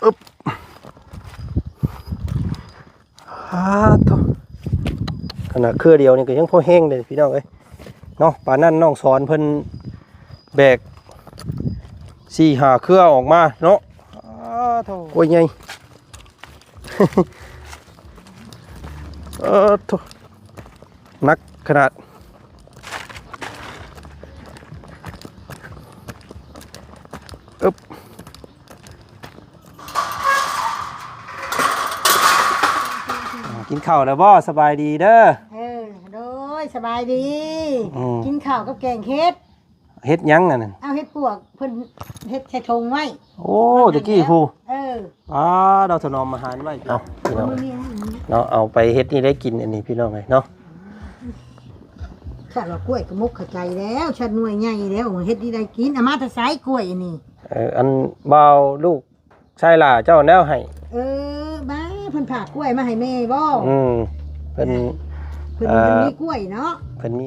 ອຶບ ອາໂທ້ ຂະໜາດເຄືອດຽວນີ້ກໍຍັງພໍແຮງເດ້ພີ່ນ້ອງເອີຍເນາະ. ປານນັ້ນນ້ອງສອນເພິ່ນແບກສີ່ຫ້າເຄືອອອກມາເນາະ. ອາໂທ້ ໂອ້ຍ ໃຫຍ່ ເອີໂທ້ ໜັກຂະໜາດ ອຶບ ກິນເຂົ້າແລ້ວບໍ່? ສະບາຍດີເດີ. ເອີ ໂດຍ ສະບາຍດີ. ອືມ ກິນເຂົ້າກັບແກງເຫັດ. ເຫັດຫຍັງອັນນັ້ນ? ເອົາເຫັດປວກ ເພິ່ນເຮັດໃສ່ຖົງໄວ້. ໂອ້ ຕະກີ້ພຸ້ນ. ເອີ ອາ ເຮົາຖະໜອມອາຫານໄວ້. ເອົາ ເອົາໄປເຮັດນີ້ໄດ້ກິນ ອັນນີ້ພີ່ນ້ອງເອີຍເນາະ. ຄັນວ່າກ້ວຍກໍໝົກຂະໄຈແລ້ວ ຊັດໜ່ວຍໃຫຍ່ແລ້ວ ເຮັດນີ້ໄດ້ກິນ. ເອົາມາແຕ່ໃສກ້ວຍອັນນີ້? ເອີ ອັນບ່າວລູກຊາຍຫຼ້າເຈົ້າແນວໃຫ້. ເອີ ບ້າ ເພິ່ນຝາກກ້ວຍມາໃຫ້ແມ່ບໍ່? ອືມ ເພິ່ນ ເພິ່ນ ເອີ ເພິ່ນມີກ້ວຍເນາະ ເພິ່ນມີ.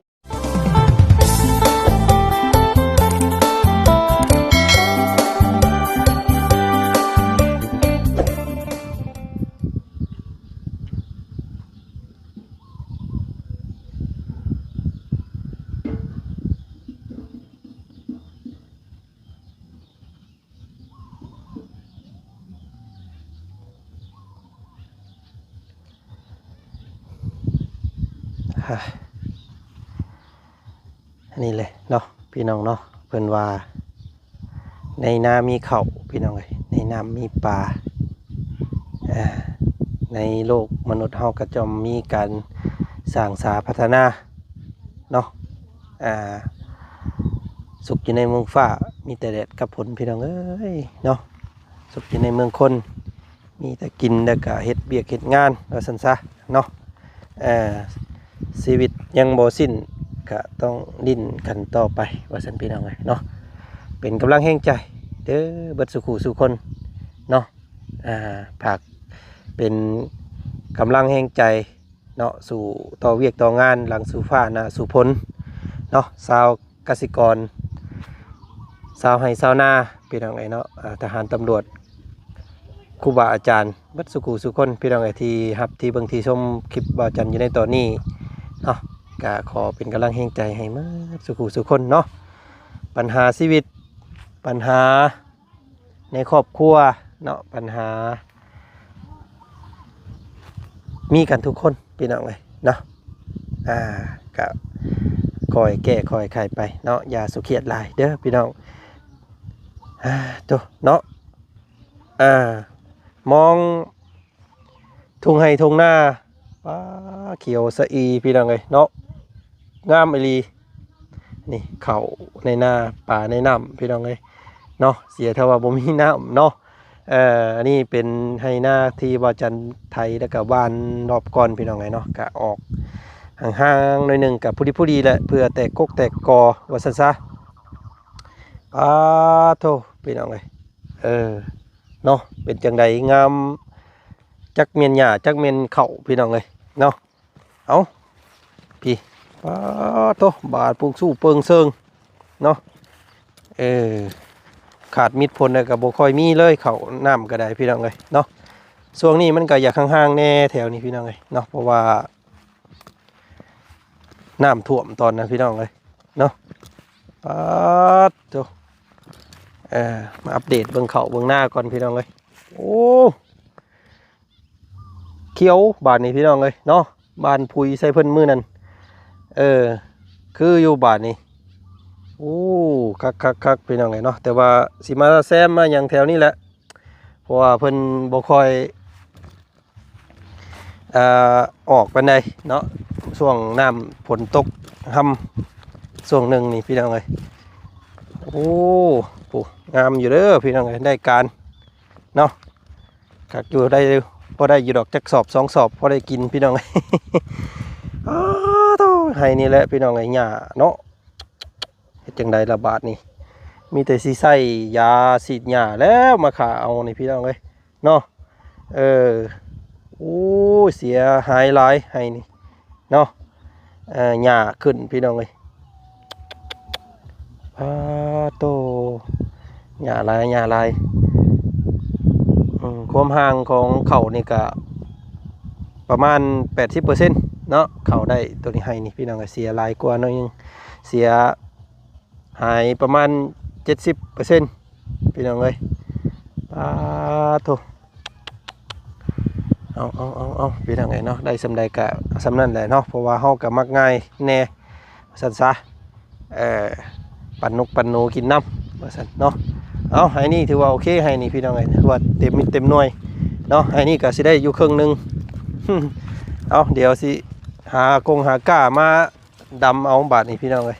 ອັນນີ້ແຫຼະເນາະພີ່ນ້ອງເນາະ ເພິ່ນວ່າໃນນາມີເຂົ້າພີ່ນ້ອງເອີຍ ໃນນ້ຳມີປາ. ອາ ໃນໂລກມະນຸດເຮົາກໍຈອມມີການສ້າງສາພັດທະນາເນາະ. ອາ ສຸກຢູ່ໃນເມືອງຟ້າ ມີແຕ່ແດດກັບຝົນພີ່ນ້ອງເອີຍເນາະ. ສຸກຢູ່ໃນເມືອງຄົນ ມີແຕ່ກິນ ແລ້ວກະເຮັດວຽກເຮັດງານ ວ່າຊັ້ນຊະເນາະ. ເອີ ຊີວິດຍັງບໍ່ສິ້ນ ກະຕ້ອງດີ້ນກັນຕໍ່ໄປ ວ່າຊັ້ນພີ່ນ້ອງເອີຍເນາະ. ເປັນກຳລັງແຮງໃຈເດີ ເບິດສູ່ຄູ່ສູ່ຄົນເນາະ. ອາ ຝາກເປັນກຳລັງແຮງໃຈ ເນາະ ສູ້ຕໍ່ວຽກຕໍ່ງານ ຫຼັງສູ້ຟ້າໜ້າສູ້ຝົນເນາະ. ຊາວກະສິກອນ ຊາວໄຮ່ຊາວນາ ພີ່ນ້ອງເອີຍເນາະ. ອາ ທະຫານ ຕຳຫຼວດ ຄູບາອາຈານ ເບິດສູ່ຄູ່ສູ່ຄົນ ພີ່ນ້ອງເອີຍ ທີ່ຮັບ ທີ່ເບິ່ງ ທີ່ຊົມຄລິບບ່າວຈັນຢູ່ໃນຕອນນີ້ເນາະ. ກະຂໍເປັນກຳລັງແຮງໃຈໃຫ້ໝົດສູ່ຄູ່ສູ່ຄົນເນາະ. ບັນຫາຊີວິດ ບັນຫາ ໃນຄອບຄົວເນາະ ບັນຫາມີກັນທຸກຄົນພີ່ນ້ອງເອີຍເນາະ. ອາ ກະຄ່ອຍແກ້ຄ່ອຍໄຂໄປເນາະ ຢ່າສຸຄຽດຫຼາຍເດີພີ່ນ້ອງ. ອາ ໂຕເນາະ ອາ ມອງ ທົ່ງໄຮ່ທົ່ງນາ ປາ ຂຽວສະອີພີ່ນ້ອງເອີຍເນາະ ງາມອີ່ຫຼີ. ນີ້ເຂົ້າໃນນາ ປາໃນນ້ຳພີ່ນ້ອງເອີຍເນາະ ເສຍຖ້າວ່າບໍ່ມີນ້ຳເນາະ. ເອີ ອັນນີ້ເປັນໄຮ່ນາທີ່ບ່າວຈັນໄຖ ແລ້ວກະຫວ່ານຮອບກ່ອນພີ່ນ້ອງເອີຍເນາະ ກະອອກຫ່າງໆໜ້ອຍໜຶ່ງ ກະພໍດີໆແຫຼະ ເພື່ອແຕກກົກແຕກກໍ ວ່າຊັ້ນຊະ. ປາໂທ້ ພີ່ນ້ອງເອີຍ ເອີ ເນາະ ເປັນຈັ່ງໃດ ງາມ ຈັກແມ່ນຫຍ້າ ຈັກແມ່ນເຂົ້າ ພີ່ນ້ອງເອີຍເນາະ. ເອົາ ພີ້ ປາໂທ້ ບາດປຸງສູ້ເປິງເຊີງເນາະ. ເອີ ຂາດມິດຝົນແລ້ວກໍບໍ່ຄ່ອຍມີເລີຍ ເຂົ້ານ້ຳກໍໄດ້ ພີ່ນ້ອງເອີຍເນາະ. ຊ່ວງນີ້ມັນກໍຢາກຫ່າງໆແດ່ແຖວນີ້ ພີ່ນ້ອງເອີຍເນາະ ເພາະວ່າ ນ້ຳຖ້ວມຕອນນັ້ນ ພີ່ນ້ອງເອີຍເນາະ. ປາດໂທ້ ເອີ ມາອັບເດດເບິ່ງເຂົ້າເບິ່ງນາກ່ອນ ພີ່ນ້ອງເອີຍ. ໂອ້ ຂຽວບາດນີ້ ພີ່ນ້ອງເອີຍເນາະ. ບາດຜຸຍໃສ່ເພິ່ນມື້ນັ້ນ ເອີ ຄືຢູ່ບາດນີ້. ໂອ້ ຄັກໆໆ ພີ່ນ້ອງເອີຍເນາະ. ແຕ່ວ່າຊິມາແຊມມາຫຍັງແຖວນີ້ແຫຼະ ເພາະວ່າເພິ່ນບໍ່ຄ່ອຍ ເອີ ອອກປານໃດເນາະ ຊ່ວງນ້ຳຝົນຕົກຮຳຊ່ວງໜຶ່ງນີ້ ພີ່ນ້ອງເອີຍ. ໂອ້ ໂອ້ ງາມຢູ່ເດີ ພີ່ນ້ອງເອີຍ ໄດ້ການເນາະ. ຄັກຢູ່ ໄດ້ຢູ່ ພໍໄດ້ຢູ່ດອກ ຈັກສອບສອງສອບ ພໍໄດ້ກິນ ພີ່ນ້ອງເອີຍ. ອ້າໂທ້ ໄຮ່ນີ້ແຫຼະ ພີ່ນ້ອງເອີຍ ຫຍ້າເນາະ. ເຮັດຈັ່ງໃດລະບາດນີ້ ມີແຕ່ຊິໃຊ້ຢາສີດຫຍ້າແລ້ວ ມາຂ້າເອົານີ້ ພີ່ນ້ອງເອີຍເນາະ. ເອີ ໂອ້ ເສຍຫາຍຫຼາຍໄຮ່ນີ້ເນາະ. ເອີ ຫຍ້າຂຶ້ນ ພີ່ນ້ອງເອີຍ. ປາໂທ້ ຫຍ້າຫຼາຍ ຫຍ້າຫຼາຍ. ອືມ ຄວາມຫ່າງຂອງເຂົ້ານີ້ກະປະມານແປດສິບເປີເຊັນເນາະ ເຂົ້າໄດ້ໂຕນີ້ ໄຮ່ນີ້ ພີ່ນ້ອງ ກະເສຍຫຼາຍກວ່າໜ້ອຍໜຶ່ງ ເສຍຫາຍປະມານເຈັດສິບເປີເຊັນ ພີ່ນ້ອງເອີຍ. ປາໂທ້ ເອົາໆໆໆ ພີ່ນ້ອງເອີຍເນາະ ໄດ້ສ່ຳໃດກະສ່ຳນັ້ນແຫຼະເນາະ ເພາະວ່າເຮົາກະມັກງ່າຍແດ່ ວ່າຊັ້ນຊະ ເອີ ປັນນົກປັນໜູກິນນຳ ວ່າຊັ້ນເນາະ. ເອົາ ໄຮ່ນີ້ຖືວ່າໂອເຄ ໄຮ່ນີ້ ພີ່ນ້ອງເອີຍ ຖືວ່າເຕັມເມັດເຕັມໜ່ວຍເນາະ ໄຮ່ນີ້ກະຊິໄດ້ຢູ່ເຄິ່ງໜຶ່ງ. ເອົາ ດຽວຊິຫາກົງຫາກ້າມາດຳເອົາບາດນີ້ ພີ່ນ້ອງເອີຍ.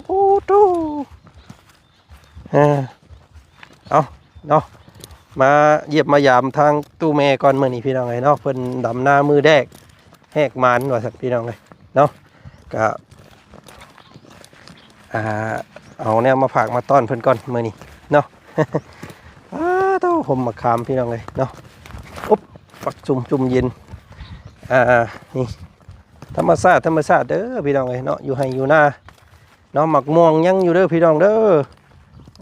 ໂອ້ໂຕ ເອີ ເອົາເນາະ ມາຢ້ຽມມາຢາມທາງຕູ້ແມ່ກ່ອນມື້ນີ້ ພີ່ນ້ອງເອີຍເນາະ ເພິ່ນດຳນາມື້ແລກ ແຮກໝານວ່າຊັ້ນ ພີ່ນ້ອງເອີຍເນາະ. ກະ ອ່າ ເອົາແນວມາຝາກມາຕ້ອນເພິ່ນກ່ອນມື້ນີ້ເນາະ. ປາໂທ້ ຮົ່ມໝາກຂາມ ພີ່ນ້ອງເອີຍເນາະ. ອຸບ ປັກຊຸ່ມຈຸ່ມເຢັນ ອ່າ ນີ້ ທຳມະຊາດ ທຳມະຊາດເດີ ພີ່ນ້ອງເອີຍເນາະ ຢູ່ໄຮ່ຢູ່ນາ ເນາະ ໝາກມ່ວງຍັງຢູ່ເດີພີ່ນ້ອງເດີ.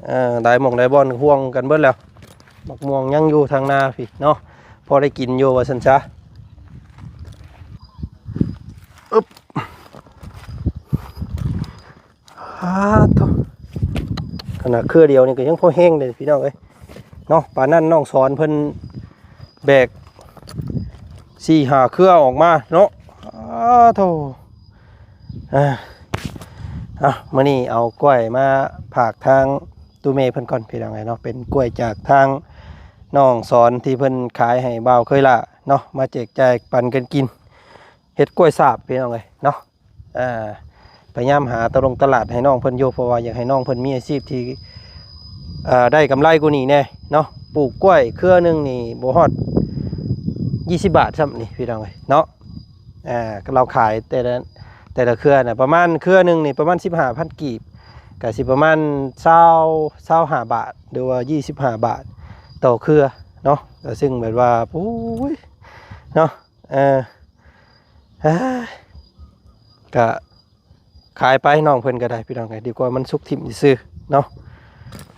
ເອີ ຫຼາຍໝ່ອງຫຼາຍບ່ອນຮ່ວງກັນເບິດແລ້ວ ໝາກມ່ວງຍັງຢູ່ທາງນາພີ້ເນາະ ພໍໄດ້ກິນຢູ່ວ່າຊັ້ນຊະ. ອຶບ ອາໂທ້ ຂະໜາດເຄືອດຽວນີ້ກະຍັງພໍແຮງເດ້ພີ່ນ້ອງເອີຍເນາະ. ປານນັ້ນນ້ອງສອນເພິ່ນແບກສີ່ຫ້າເຄືອອອກມາເນາະ. ອາໂທ້ ອ່າ ອ່ະ ມື້ນີ້ເອົາກ້ວຍມາຝາກທາງຕູ້ແມ່ເພິ່ນກ່ອນ ພີ່ນ້ອງເອີຍເນາະ. ເປັນກ້ວຍຈາກທາງນ້ອງສອນທີ່ເພິ່ນຂາຍໃຫ້ບ່າວເຄີຍຫຼ້າເນາະ ມາແຈກຈ່າຍປັນກັນກິນ ເຮັດກ້ວຍສາບ ພີ່ນ້ອງເອີຍເນາະ. ອ່າ ພະຍາຍາມຫາຕະລົງຕະຫຼາດໃຫ້ນ້ອງເພິ່ນຢູ່ ເພາະວ່າຢາກໃຫ້ນ້ອງເພິ່ນມີອາຊີບທີ່ ເອີ ໄດ້ກຳໄລກວ່ານີ້ແດ່ເນາະ. ປູກກ້ວຍເຄືອໜຶ່ງນີ້ບໍ່ຮອດຊາວບາດຊ້ຳນີ້ ພີ່ນ້ອງເອີຍເນາະ. ອ່າ ລາວຂາຍແຕ່ລະ ແຕ່ລະເຄືອນະ ປະມານເຄືອໜຶ່ງນີ້ປະມານສິບຫ້າພັນກີບ ກະຊິປະມານຊາວ ຊາວຫ້າບາດ ຫຼືວ່າຊາວຫ້າບາດຕໍ່ເຄືອເນາະ. ກະຊຶ່ງແບບວ່າ ໂອ້ຍ ເນາະ ເອີ ກະຂາຍໄປນ້ອງເພິ່ນກະໄດ້ ພີ່ນ້ອງເອີຍ ດີກວ່າມັນສຸກຖິ້ມຊື່ໆເນາະ.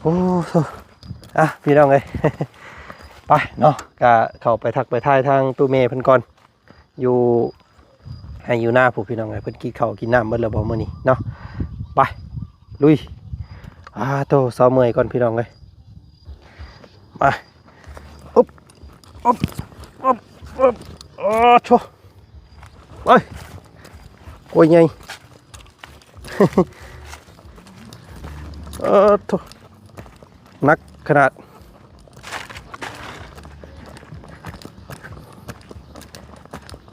ໂອ້ ອ່ະ ພີ່ນ້ອງເອີຍ ໄປເນາະ ກະເຂົ້າໄປທັກໄປທາຍທາງຕູ້ແມ່ເພິ່ນກ່ອນ ຢູ່ໄຮ່ຢູ່ນາພຸ້ນ ພີ່ນ້ອງເອີຍ. ເພິ່ນກິນເຂົ້າກິນນ້ຳເບິດແລ້ວບໍ່ມື້ນີ້ເນາະ? ໄປ ລຸຍ. ອາໂທ້ ເຊົາເມື່ອຍກ່ອນ ພີ່ນ້ອງເອີຍ. ມາ ອຶບ ອຶບ ອຶບ ອຶບ ໂອ້ໂທ້ ເອີຍ ກ້ວຍໃຫຍ່ ເອີໂທ້ ໜັກຂະໜາດ.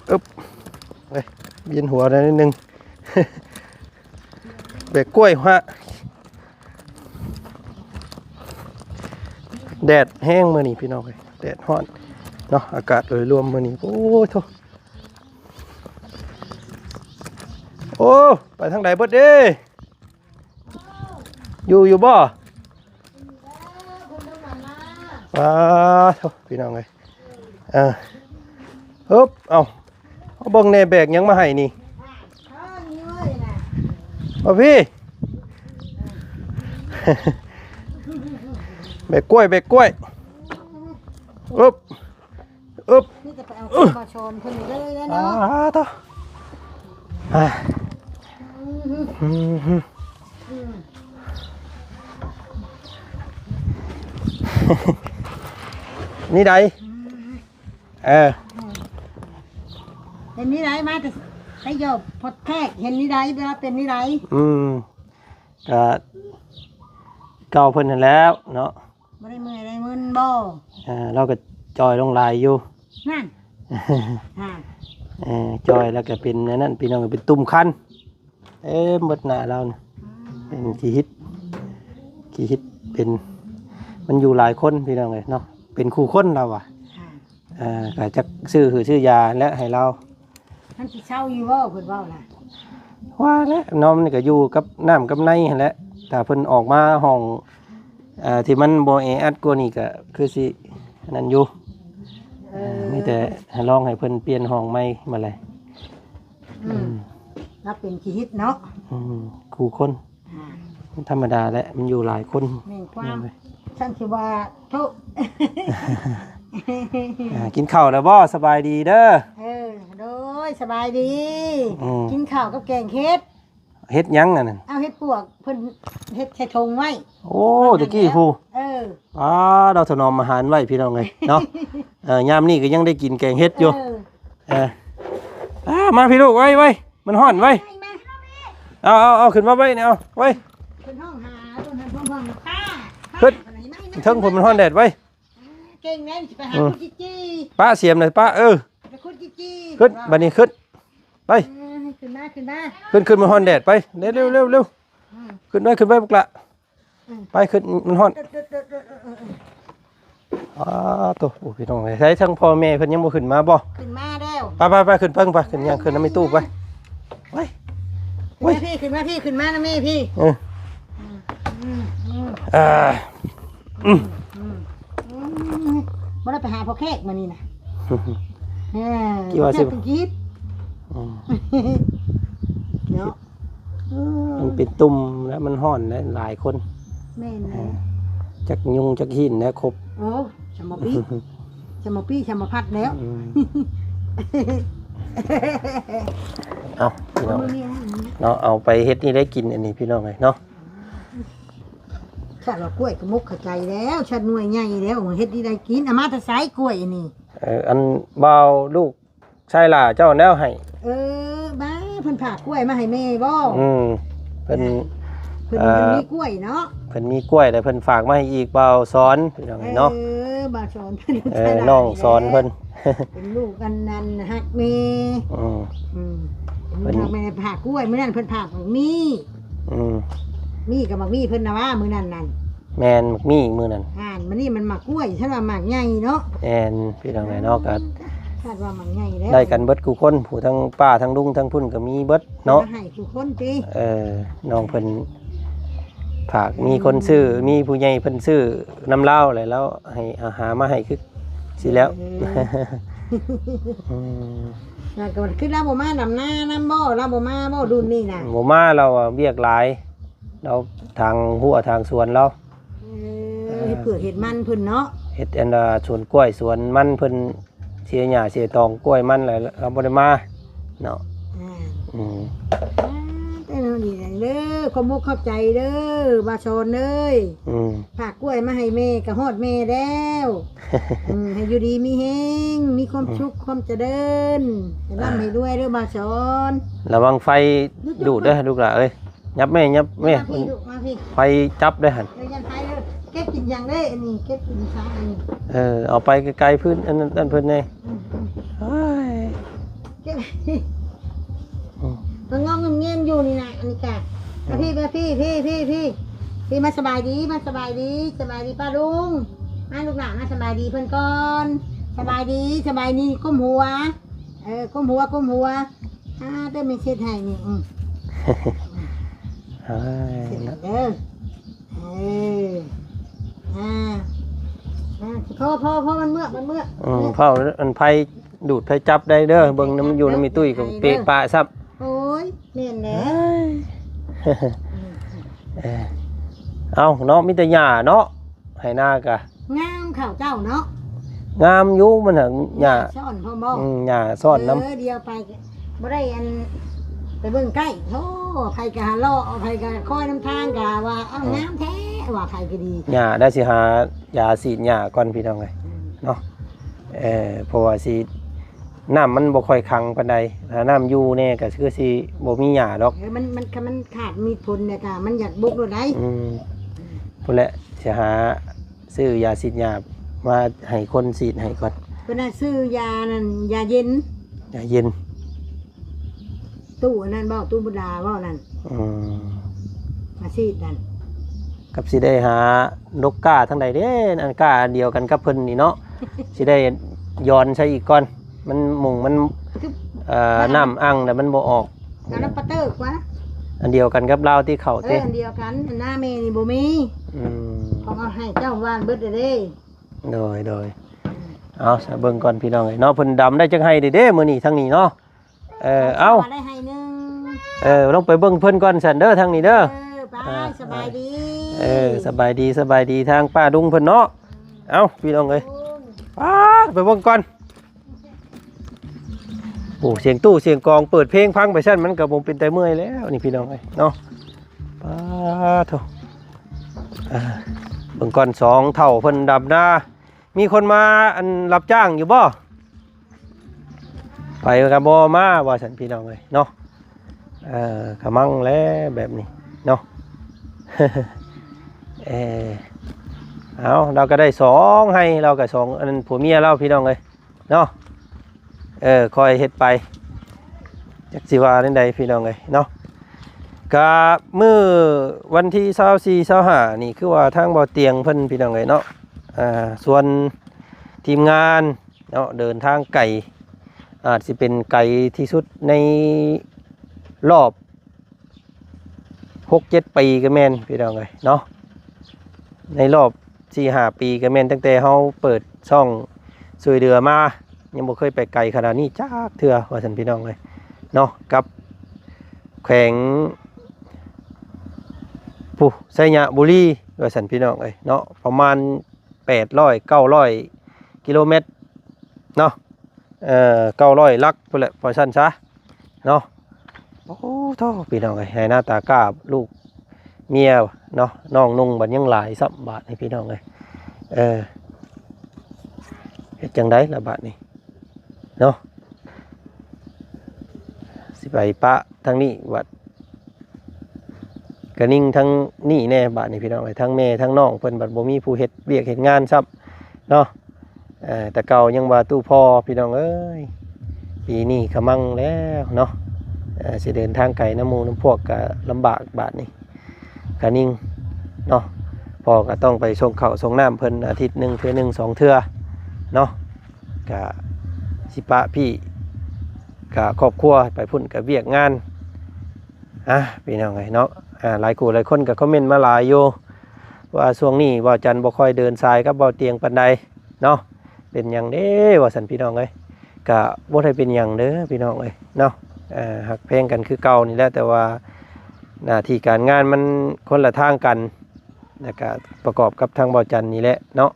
ອຶບ ເອີຍ ວຽນຫົວໜ້ອຍໜຶ່ງ ແບກກ້ວຍຮະ. ແດດແຮງມື້ນີ້ພີ່ນ້ອງເອີຍ ແດດຮ້ອນເນາະ. ອາກາດໂດຍລວມມື້ນີ້ ໂອ້ໂທ້ ໂອ້ ໄປທາງໃດເບິດເດ້? ຢູ່ ຢູ່ບໍ່? ປາໂທ້ ພີ່ນ້ອງເອີຍ ເອີ ຮຶບ ເອົາ ເອົາເບິ່ງແດ່ ແບກຫຍັງມາໃຫ້ນີ້? ເອົາພີ້ ແບກກ້ວຍ ແບກກ້ວຍ ອຶບ ອຶບ ມີແຕ່ໄປເອົາເຂົ້າມາຊ້ອນເພິ່ນເລີຍແຫຼະເນາະ. ອາໂທ້ ອາ ອືມ ອືມ ອືມ ນີ້ໃດ ອືມ ເອີ ເປັນນີ້ໃດ ມາແຕ່ໄຊໂຍ ພອດແທກ ເຫັນນີ້ໃດ ເວລາເປັນນີ້ໃດ? ອືມ ກະເກົ່າເພິ່ນຫັ້ນແຫຼ້ວເນາະ. ບໍ່ໄດ້ເມື່ອຍໄດ້ມຶນບໍ່? ເອີ ລາວກໍຈ່ອຍລົງຫຼາຍຢູ່ ນັ້ນ ເອີ ຈ່ອຍແລ້ວກໍເປັນອັນນັ້ນ ພີ່ນ້ອງ ເປັນຕຸ່ມຄັນ ເຕັມເບິດໜ້າລາວນະ. ອືມ ເປັນຂີ້ຫິດ ຂີ້ຫິດເປັນ ມັນຢູ່ຫຼາຍຄົນ ພີ່ນ້ອງເອີຍເນາະ ເປັນຄູ່ຄົນລາວວ່າ ອ່າ ເອີ ກໍຈັກຊື້ຫືອຊື້ຢາແຫຼະໃຫ້ລາວ. ມັນຊິເຊົາຢູ່ບໍ່ ເພິ່ນເວົ້ານະ? ວ່າແຫຼະເນາະ ມັນກໍຢູ່ກັບນ້ຳກັບໃນຫັ້ນແຫຼະ ຖ້າເພິ່ນອອກມາຫ້ອງ ເອີ ທີ່ມັນບໍ່ແອອັດກວ່ານີ້ກໍຄືຊິອັນນັ້ນຢູ່. ເອີ ເອີ ມີແຕ່ໃຫ້ລອງໃຫ້ເພິ່ນປ່ຽນຫ້ອງໃໝ່ມາແຫຼະ. ອືມ ອືມ ລາວເປັນຂີ້ຫິດເນາະ. ອືມ ຄູ່ຄົນ ອ່າ ມັນທຳມະດາແຫຼະ ມັນຢູ່ຫຼາຍຄົນ. ແມ່ນຄວາມ ຈັ່ງຊິວ່າທຸກ ອ່າ ກິນເຂົ້າແລ້ວບໍ່? ສະບາຍດີເດີ. ເອີ ໂດຍ ສະບາຍດີ. ອືມ ກິນເຂົ້າກັບແກງເຫັດ. ເຫັດຫຍັງອັນນັ້ນ? ເອົາເຫັດປວກ ເພິ່ນເຮັດໃສ່ຖົງໄວ້. ໂອ້ ຕະກີ້ພຸ້ນ. ເອີ ອ່າ ລາວຖະໜອມອາຫານໄວ້ ພີ່ນ້ອງເອີຍເນາະ. ເອີ ຍາມນີ້ກໍຍັງໄດ້ກິນແກງເຫັດຢູ່. ເອີ ເອີ ອ່າ ມາພີ່ລູກ ໄວໆ ມັນຮ້ອນ ໄວ. ເອົາ ເອົາ ເອົາຂຶ້ນມາໄວ້ນີ້ ເອົາ ໄວ. ເພິ່ນຮ້ອງຫາ ເພິ່ນຮ້ອງຫາປ້າ ຂຶ້ນ ເທິງພຸ້ນ ມັນຮ້ອນແດດ ໄວ. ເກັ່ງແດ່ຊິໄປຫາ ອືມ ຄຸດຈີ່ຈີ່ ປະສຽມໜ່ອຍ ປະ ເອີ ໄປຂຸດຈີ່ຈີ່ ຂຶ້ນ ເພິ່ນວ່າ ບັດນີ້ຂຶ້ນ ໄປ ເອີ ຂຶ້ນມາ ຂຶ້ນມາ ຂຶ້ນ ຂຶ້ນ ມັນຮ້ອນແດດ ໄປ ເລັວໆ ອືມ ຂຶ້ນໄປ ຂຶ້ນໄປ ບັກຫຼະ ອືມ ໄປ ຂຶ້ນ ມັນຮ້ອນ ເອີ ເອີ ເອີ ເອີ ເອີ ອໍ ໂຕ ໂອ້ ພີ່ນ້ອງເອີຍ ໃສທາງພໍ່ແມ່ເພິ່ນຍັງບໍ່ຂຶ້ນມາບໍ່? ຂຶ້ນມາແລ້ວ ໄປໆໆ ຂຶ້ນເທິງໄປ ຂຶ້ນຍ່າງຂຶ້ນນຳແມ່ຕູ້ໄປ ໄປ ຂຶ້ນມາ ໄປ ພີ່ ຂຶ້ນມາ ພີ່ ຂຶ້ນມານຳແມ່ພີ່ ເອີ ອືມ ອືມ ອືມ ອ່າ ອືມ ອືມ ອືມ ບໍ່ໄດ້ໄປຫາພໍ່ແຂກມື້ນີ້ນະ ເອີ ຄິດວ່າຊິ ພໍ່ແຂກກິນ ອືມ ເນາະ ອືມ ມັນເປັນຕຸ່ມແລ້ວ ມັນຮ້ອນແລ້ວ ຫຼາຍຄົນ ແມ່ນແລ້ວ ເອີ ຈັກຍຸງຈັກຫີນແລ້ວຄົບ ໂອ້ ສຳມະປີ ສຳມະປີ ສຳມະພັດແລ້ວ ອືມ ເອົາ ພີ່ນ້ອງ ເອົາໄປເຮັດນີ້ໄດ້ກິນ ອັນນີ້ ພີ່ນ້ອງເອີຍເນາະ. ຂະວ່າກ້ວຍກະໝົກຂະໄຈແລ້ວ ຊະໜ່ວຍໃຫຍ່ແລ້ວ ເຮັດດີໄດ້ກິນ ເອົາມາແຕ່ໃສກ້ວຍອັນນີ້? ເອີ ອັນບ່າວລູກຊາຍຫຼ້າເຈົ້າແລ້ວໃຫ້ ເອີ ບ້າ ເພິ່ນຝາກກ້ວຍມາໃຫ້ແມ່ບໍ່? ອືມ ເພິ່ນ ເພິ່ນ ເອີ ເພິ່ນມີກ້ວຍເນາະ ເພິ່ນມີກ້ວຍແລ້ວເພິ່ນຝາກມາໃຫ້ອີກ ບ່າວສອນ ພີ່ນ້ອງເອີຍເນາະ ເອີ ບ່າວສອນ ເອີ ນ້ອງສອນເພິ່ນ ເປັນລູກອັນນັ້ນຮັກແມ່ ອືມ ອືມ ເປັນລູກຮັກແມ່ ຝາກກ້ວຍ ມື້ນັ້ນເພິ່ນຝາກໝາກມີ້ ອືມ ມີ້ກັບໝາກມີ້ເພິ່ນນະວ່າມື້ນັ້ນນັ້ນ ແມ່ນ ໝາກມີ້ມື້ນັ້ນ ອ່ານ ມື້ນີ້ມັນໝາກກ້ວຍ ຊັ້ນວ່າໝາກໃຫຍ່ເນາະ ແມ່ນ ພີ່ນ້ອງເອີຍເນາະ ກໍ ຄາດວ່າໝາກໃຫຍ່ແລ້ວ ໄດ້ກັນເບິດຄູ່ຄົນ ຜູ້ທັງປ້າທັງລຸງທັງພຸ້ນກໍມີເບິດ ເນາະ ມາໃຫ້ທຸກຄົນຕິ ເອີ ນ້ອງເພິ່ນຝາກ ມີຄົນຊື້ ມີຜູ້ໃຫຍ່ເພິ່ນຊື້ນຳລາວ ແລ້ວລາວໃຫ້ ເອົາຫາມາໃຫ້ຄືຊິແລ້ວ ເອີ ອືມ ລາວກໍຄືລາວບໍ່ມາດຳນານຳບໍ່? ລາວບໍ່ມາບໍ່ ລຸ້ນນີ້ນະ? ບໍ່ມາ ລາວວຽກຫຼາຍ ລາວທາງຮົ້ວທາງສວນລາວ ເອີ ເອີ ເຮັດເຜືອກເຮັດມັນເພິ່ນເນາະ ເຮັດອັນ ອ່າ ສວນກ້ວຍສວນມັນເພິ່ນ ເສຍຫຍ້າເສຍຕອງກ້ວຍມັນແຫຼະ ລາວບໍ່ໄດ້ມາເນາະ ອືມ ອືມ ອ່າ ແຕ່ແນວນີ້ແຫຼະເດີ ຂອບອົກຂອບໃຈເດີ ບ່າວສອນເອີຍ ອືມ ຝາກກ້ວຍມາໃຫ້ແມ່ ກະຮອດແມ່ແລ້ວ ອືມ ໃຫ້ຢູ່ດີມີແຮງ ມີຄວາມ ອ່າ ສຸກ ຄວາມຈະເລີນ ໃຫ້ລ່ຳໃຫ້ລວຍເດີ ບ່າວສອນ ລະວັງໄຟດູດເດີລູກຫຼ້າເອີຍ. ຫຍັບແມ່ ຫຍັບແມ່ ມາພີ່ລູກ ມາພີ່ ໄຟຈັບໄດ້ຫັ້ນ ເອີ ຢ່າໄຟເດີ ເກັບກິນຫຍັງເດ້ ອັນນີ້ເກັບກິນຊາ ອັນນີ້ ເອີ ເອົາໄປໄກໆ ພື້ນອັນນັ້ນເພິ່ນແດ່ ອືມ ເອີຍ ເກັບ ອືມ ມັນງອມແງມຢູ່ນີ້ນະ ອັນນີ້ກະ ອືມ ມາພີ່ ມາພີ່ ພີ່ ພີ່ ພີ່ ພີ່ ມາສະບາຍດີ ມາສະບາຍດີ ສະບາຍດີປ້າລຸງ ມາລູກຫຼ້າ ມາສະບາຍດີເພິ່ນກ່ອນ ສະບາຍດີ ສະບາຍດີ ກົ້ມຫົວ ເອີ ກົ້ມຫົວ ກົ້ມຫົວ ອ່າ ເດີ ແມ່ເຊັດໃຫ້ນີ້ ອືມ ເອີຍ ເຊັດໃຫ້ເດີ ເອີ ອ່າ ອ່າ ພໍ ພໍ ພໍ ມັນເມືອກ ມັນເມືອກ ອືມ ເອີ ເຝົ້າ ອັນໄຟດູດໄຟຈັບໄດ້ເດີ ເບິ່ງນຳຢູ່ນຳມີຕຸ້ຍກໍເປະປະຊ້ຳ ໂອ້ຍ ແມ່ນແຫຼະ ເອີຍ ອືມ ເອີ ເອົ້າເນາະ ມີແຕ່ຫຍ້າເນາະ ໄຮ່ນາກະ ງາມເຂົ້າເຈົ້າເນາະ ງາມຢູ່ ມັນຫາກຫຍ້າຊ້ອນພ້ອມບໍ່ ອືມ ຫຍ້າຊ້ອນນຳ ເອີ ດຽວໄປບໍ່ໄດ້ອັນ ໄປເບິ່ງໃກ້ ໂອ້ ໃຜກະຫາເລາະ ໃຜກະຄອຍນຳທາງ ກະວ່າ ເອົ້າ ເອີ ງາມແທ້ ວ່າໃຜກະດີ ຫຍ້າໄດ້ ຊິຫາຢາສີດຫຍ້າກ່ອນ ພີ່ນ້ອງເອີຍ ອືມ ເນາະ ເອີ ເພາະວ່າຊິ ນ້ຳມັນບໍ່ຄ່ອຍຂັງປານໃດ ຖ້ານ້ຳຢູ່ແດ່ກໍຄືຊິບໍ່ມີຫຍ້າດອກ ເອີ ມັນ ມັນ ຄັນມັນຂາດມີດຜົນແລ້ວກໍມັນຢາກບົກໂລດໃດ ອືມ ພຸ້ນແຫຼະ ຊິຫາຊື້ຢາສີດຫຍ້າມາໃຫ້ຄົນສີດໃຫ້ກ່ອນ ເພິ່ນວ່າຊື້ຢານັ້ນ ຢາເຢັນ ຢາເຢັນ ຕູ້ອັນນັ້ນບໍ່ ຕູ້ບຸດາບໍ່ນັ້ນ ອືມ ມາສີດນັ້ນ ກັບຊິໄດ້ຫາດົກກ້າທາງໃດເດ້ ອັນກ້າອັນດຽວກັນກັບເພິ່ນນີ້ເນາະ ຊິໄດ້ຢອນໃສ່ອີກກ່ອນ ມັນມຸງມັນ ຄື ເອີ ນ້ຳອັ່ງແລ້ວມັນບໍ່ອອກ ອັນນັ້ນປາເຕີກວ່າ ອັນດຽວກັນກັບລາວທີ່ເຂົ້າ ເອີ ເດ້ ອັນດຽວກັນ ອັນໜ້າແມ່ນີ້ບໍ່ມີ ອືມ ເຂົາເອົາໃຫ້ເຈົ້າຫວ່ານເບິດແລ້ວເດ້ ໂດຍ ໂດຍ ເອົາ ເບິ່ງກ່ອນພີ່ນ້ອງເອີຍເນາະ ເພິ່ນດຳໄດ້ຈັກໄຮ່ເດ້ ມື້ນີ້ທາງນີ້ເນາະ ເອີ ເອົາ ໄດ້ໄຮ່ໜຶ່ງ ເອີ ລົງໄປເບິ່ງເພິ່ນກ່ອນຊັ້ນເດີ ທາງນີ້ເດີ ເອີ ໄປ ອ່າ ສະບາຍດີ ເອີ ສະບາຍດີ ສະບາຍດີ ທາງປ້າລຸງເພິ່ນເນາະ ເອົາ ພີ່ນ້ອງເອີຍ ໂອ້ຍ ປາດ ໄປເບິ່ງກ່ອນ. ໂອ້ ສຽງຕູ້ສຽງກອງ ເປີດເພງຟັງໄປຊັ້ນ ມັນກໍບໍ່ເປັນຕາເມື່ອຍແລ້ວນີ້ ພີ່ນ້ອງເອີຍເນາະ. ປາດໂທ້ ອ່າ ເບິ່ງກ່ອນ ສອງເຖົ້າເພິ່ນດຳນາ ມີຄົນມາ ອັນ ຮັບຈ້າງຢູ່ບໍ່? ໄປກໍບໍ່ມາວ່າຊັ້ນ ພີ່ນ້ອງເອີຍເນາະ. ເອີ ກະມັ່ງແຫຼະແບບນີ້ເນາະ. ເອີ ເອົາ ລາວກໍໄດ້ສອງໄຮ່ ລາວກໍສອງ ອັນນັ້ນ ຜົວເມຍລາວ ພີ່ນ້ອງເອີຍເນາະ. ເອີ ຄ່ອຍເຮັດໄປ ຈັກຊິວ່າແນວໃດ ພີ່ນ້ອງເອີຍເນາະ. ກະມື້ວັນທີຊາວສີ່ ຊາວຫ້ານີ້ ຄືວ່າທາງບໍ່ຕຽງເພິ່ນ ພີ່ນ້ອງເອີຍເນາະ ອ່າ ຊວນທີມງານເນາະ ເດີນທາງໄກ ອາດຊິເປັນໄກທີ່ສຸດໃນລອບຫົກເຈັດປີກໍແມ່ນ ພີ່ນ້ອງເອີຍເນາະ. ໃນລອບສີ່ຫ້າປີກໍແມ່ນ ຕັ້ງແຕ່ເຮົາເປີດຊ່ອງຊ່ວຍເຫຼືອມາ ຍັງບໍ່ເຄີຍໄປໄກຂະໜາດນີ້ຈັກເທື່ອວ່າຊັ້ນ ພີ່ນ້ອງເອີຍເນາະ. ກັບແຂວງ ຜູ້ ໄຊຍະບູລີວ່າຊັ້ນ ພີ່ນ້ອງເອີຍເນາະ ປະມານແປດຮ້ອຍ ເກົ້າຮ້ອຍກິໂລແມັດເນາະ. ເອີ ເກົ້າຮ້ອຍຫຼັກພຸ້ນແຫຼະ ວ່າຊັ້ນຊະເນາະ. ໂອ້ໂທ້ ພີ່ນ້ອງເອີຍ ໄຮ່ນາຕາກ້າ ລູກເມຍເນາະ ນ້ອງນຸ່ງບັດຍັງຫຼາຍຊ້ຳ ບາດນີ້ ພີ່ນ້ອງເອີຍ. ເອີ ເຮັດຈັ່ງໃດລະບາດນີ້ເນາະ ຊິໄປປະທາງນີ້ບັດ ກະນິ່ງທາງນີ້ແດ່ບາດນີ້ ພີ່ນ້ອງເອີຍ. ທັງແມ່ທັງນ້ອງເພິ່ນບັດບໍ່ມີຜູ້ເຮັດວຽກເຮັດງານຊ້ຳເນາະ. ເອີ ແຕ່ເກົ່າຍັງວ່າຕູ້ພໍ ພີ່ນ້ອງເອີຍ ປີນີ້ຂະມັ່ງແລ້ວເນາະ. ເອີ ຊິເດີນທາງໄກນຳໝູ່ນຳພວກກະລຳບາກບາດນີ້ ກະນິ່ງເນາະ. ພໍ່ກະຕ້ອງໄປສົ່ງເຂົ້າສົ່ງນ້ຳເພິ່ນ ອາທິດໜຶ່ງເທື່ອໜຶ່ງສອງເທື່ອເນາະ. ກະຊິປະພີ່ ກະຄອບຄົວໄປພຸ້ນ ກະວຽກງານ ອ່າ ພີ່ນ້ອງເອີຍເນາະ. ອ່າ ຫຼາຍຜູ້ຫຼາຍຄົນກໍຄອມເມັນມາຫຼາຍຢູ່ວ່າ ຊ່ວງນີ້ບ່າວຈັນບໍ່ຄ່ອຍເດີນສາຍກັບບ່າວຕຽງປານໃດເນາະ ເປັນຫຍັງເດ້ວ່າຊັ້ນ ພີ່ນ້ອງເອີຍ. ກະບໍ່ໄດ້ເປັນຫຍັງເດີ ພີ່ນ້ອງເອີຍເນາະ. ເອີ ຮັກແພງກັນຄືເກົ່ານີ້ແຫຼະ ແຕ່ວ່າໜ້າທີ່ການງານມັນຄົນລະທາງກັນ ແລ້ວກະປະກອບກັບທາງບ່າວຈັນນີ້ແຫຼະເນາະ.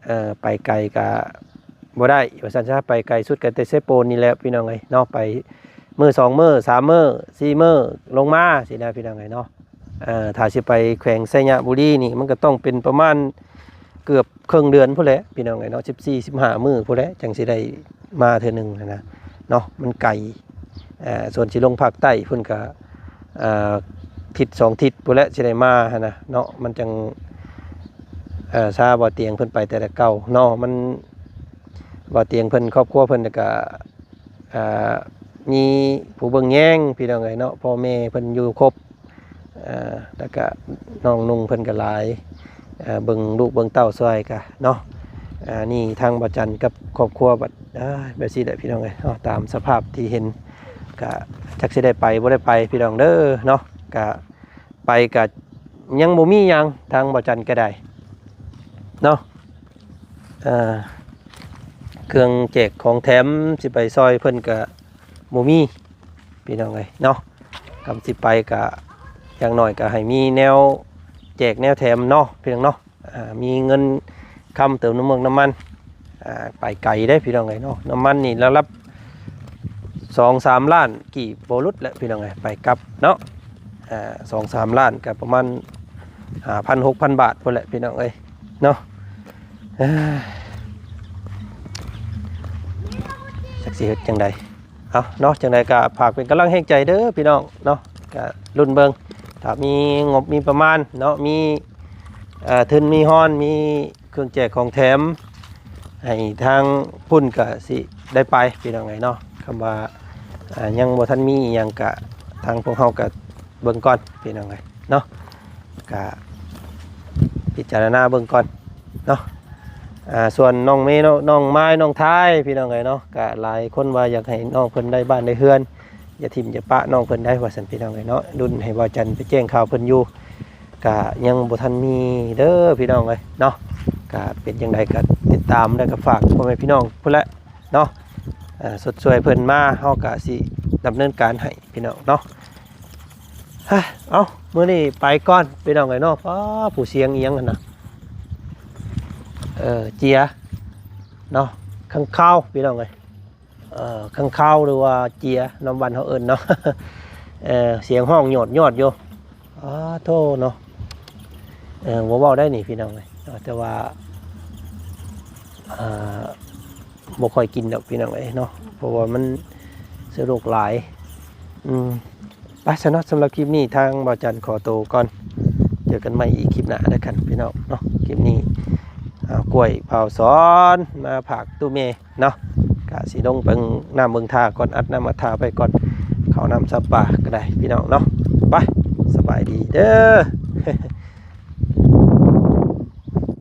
ເອີ ໄປໄກກະບໍ່ໄດ້ວ່າຊັ້ນຊະ ໄປໄກສຸດກໍແຕ່ເຊໂປນນີ້ແຫຼະ ພີ່ນ້ອງເອີຍເນາະ. ໄປມື້ສອງມື້ສາມມື້ສີ່ມື້ລົງມາຊີ້ນະ ພີ່ນ້ອງເອີຍເນາະ. ເອີ ຖ້າຊິໄປແຂວງໄຊຍະບູລີນີ້ ມັນກໍຕ້ອງເປັນປະມານເກືອບເຄິ່ງເດືອນພຸ້ນແຫຼະ ພີ່ນ້ອງເອີຍເນາະ ສິບສີ່ ສິບຫ້າມື້ພຸ້ນແຫຼະ ຈັ່ງຊິໄດ້ມາເທື່ອໜຶ່ງຫັ້ນນະເນາະ. ມັນໄກ ເອີ ສ່ວນຊິລົງພາກໃຕ້ພຸ້ນກະ ເອີ ທິດສອງທິດພຸ້ນແຫຼະ ຊິໄດ້ມາຫັ້ນນະເນາະ. ມັນຈັ່ງ ເອີ ຊາບ່າວຕຽງເພິ່ນໄປແຕ່ລະເກົ່າເນາະ. ມັນ ບ່າວຕຽງເພິ່ນ ຄອບຄົວເພິ່ນກະ ອ່າ ມີຜູ້ເບິ່ງແຍງ ພີ່ນ້ອງເອີຍເນາະ ພໍ່ແມ່ເພິ່ນຢູ່ຄົບ ເອີ ແລ້ວກະນ້ອງນຸ່ງເພິ່ນກະຫຼາຍ ເອີ ເບິ່ງລູກເບິ່ງເຕົ້າຊ່ອຍກະເນາະ. ອ່າ ນີ້ທາງບ່າວຈັນກັບຄອບຄົວບັດ ອ່າ ແບບຊີ້ແຫຼະ ພີ່ນ້ອງເອີຍເນາະ. ຕາມສະພາບທີ່ເຫັນກະຈັກຊິໄດ້ໄປບໍ່ໄດ້ໄປ ພີ່ນ້ອງເດີເນາະ. ກະໄປກະຍັງບໍ່ມີຫຍັງ ທາງບ່າວຈັນກະໄດ້ເນາະ. ເອີ ເຄື່ອງແຈກຂອງແຖມຊິໄປຊ່ອຍເພິ່ນກະບໍ່ມີ ພີ່ນ້ອງເອີຍເນາະ. ຄຳຊິໄປກະຢ່າງໜ້ອຍກະໃຫ້ມີແນວແຈກແນວແຖມເນາະ ພີ່ນ້ອງເນາະ. ອ່າ ມີເງິນຄຳເຕີມນ້ຳມັນ ນ້ຳມັນ ອ່າ ໄປໄກເດ້ ພີ່ນ້ອງເອີຍເນາະ. ນ້ຳມັນນີ້ລະດັບສອງສາມລ້ານກີບບໍ່ຫຼຸດແຫຼະ ພີ່ນ້ອງເອີຍ ໄປກັບເນາະ. ອ່າ ສອງສາມລ້ານກໍປະມານຫ້າພັນ ຫົກພັນບາດພຸ້ນແຫຼະ ພີ່ນ້ອງເອີຍເນາະ. ຈັກຊິເຮັດຈັ່ງໃດ ເອົາເນາະ. ຈັ່ງໃດກໍຝາກເປັນກຳລັງແຮງໃຈເດີ ພີ່ນ້ອງເນາະ. ກໍລຸ້ນເບິ່ງ ຖ້າມີງົບມີປະມານເນາະ ມີ ເອີ ທຶນມີຮອນ ມີເຄື່ອງແຈກຂອງແຖມໃຫ້ທາງພຸ້ນ ກໍຊິໄດ້ໄປ ພີ່ນ້ອງເອີຍເນາະ. ຄຳວ່າ ອ່າ ຍັງບໍ່ທັນມີອີ່ຫຍັງ ກະທາງພວກເຮົາກະເບິ່ງກ່ອນ ພີ່ນ້ອງເອີຍເນາະ. ກະພິຈາລະນາເບິ່ງກ່ອນເນາະ. ອ່າ ສ່ວນນ້ອງເມ ນ້ອງ ນ້ອງມາຍ ນ້ອງທາຍ ພີ່ນ້ອງເອີຍເນາະ ກະຫຼາຍຄົນວ່າຢາກໃຫ້ນ້ອງເພິ່ນໄດ້ບ້ານໄດ້ເຮືອນ ຢ່າຖິ້ມຢ່າປະນ້ອງເພິ່ນໄດ້ວ່າຊັ້ນ ພີ່ນ້ອງເອີຍເນາະ. ລຸ້ນໃຫ້ບ່າວຈັນໄປແຈ້ງຂ່າວເພິ່ນຢູ່ ກະຍັງບໍ່ທັນມີເດີ ພີ່ນ້ອງເອີຍເນາະ. ກະເປັນຈັ່ງໃດກະຕິດຕາມ ແລ້ວກະຝາກພໍ່ແມ່ພີ່ນ້ອງພຸ້ນແຫຼະເນາະ. ເອີ ຊົດຊ່ວຍເພິ່ນມາ ເຮົາກະຊິດຳເນີນການໃຫ້ ພີ່ນ້ອງເນາະ. ຮະ ເອົ້າ ມື້ນີ້ໄປກ່ອນ ພີ່ນ້ອງເອີຍເນາະ. ປ້າ ຜູ້ສຽງອີ່ຫຍັງຫັ້ນນະ ເອີ ເຈຍ ເນາະ ຄັງຄາວພີ່ນ້ອງເອີຍ ເອີ ຄັງຄາວ ຫຼືວ່າເຈຍ ນຳບ້ານເຮົາເອີ້ນເນາະ ເອີ ສຽງຮ້ອງຍອດໆຢູ່ ອ້າໂທ້ເນາະ ເອີ ບໍ່ເວົ້າໄດ້ນີ້ພີ່ນ້ອງເອີຍ ແຕ່ວ່າ ເອີ ບໍ່ຄ່ອຍກິນດອກພີ່ນ້ອງເອີຍເນາະ ເພາະວ່າມັນເຊື້ອໂລກຫຼາຍ ອືມ ໄປຊະເນາະ ສຳລັບຄລິບນີ້ທາງບ່າວຈັນຂໍໂຕກ່ອນ ເຈີກັນໃໝ່ອີກຄລິບໜ້າເດີຄັນພີ່ນ້ອງເນາະ ຄລິບນີ້ ເອົາກ້ວຍບ່າວສອນມາຝາກຕູ້ແມ່ເນາະ ກະຊິລົງເບິ່ງນ້ຳເບິ່ງທ່າກ່ອນ ອັດນ້ຳອັດທ່າໄປກ່ອນ ເຂົ້ານ້ຳຊຳປາກໍໄດ້ພີ່ນ້ອງເນາະ ໄປ ສະບາຍດີເດີ.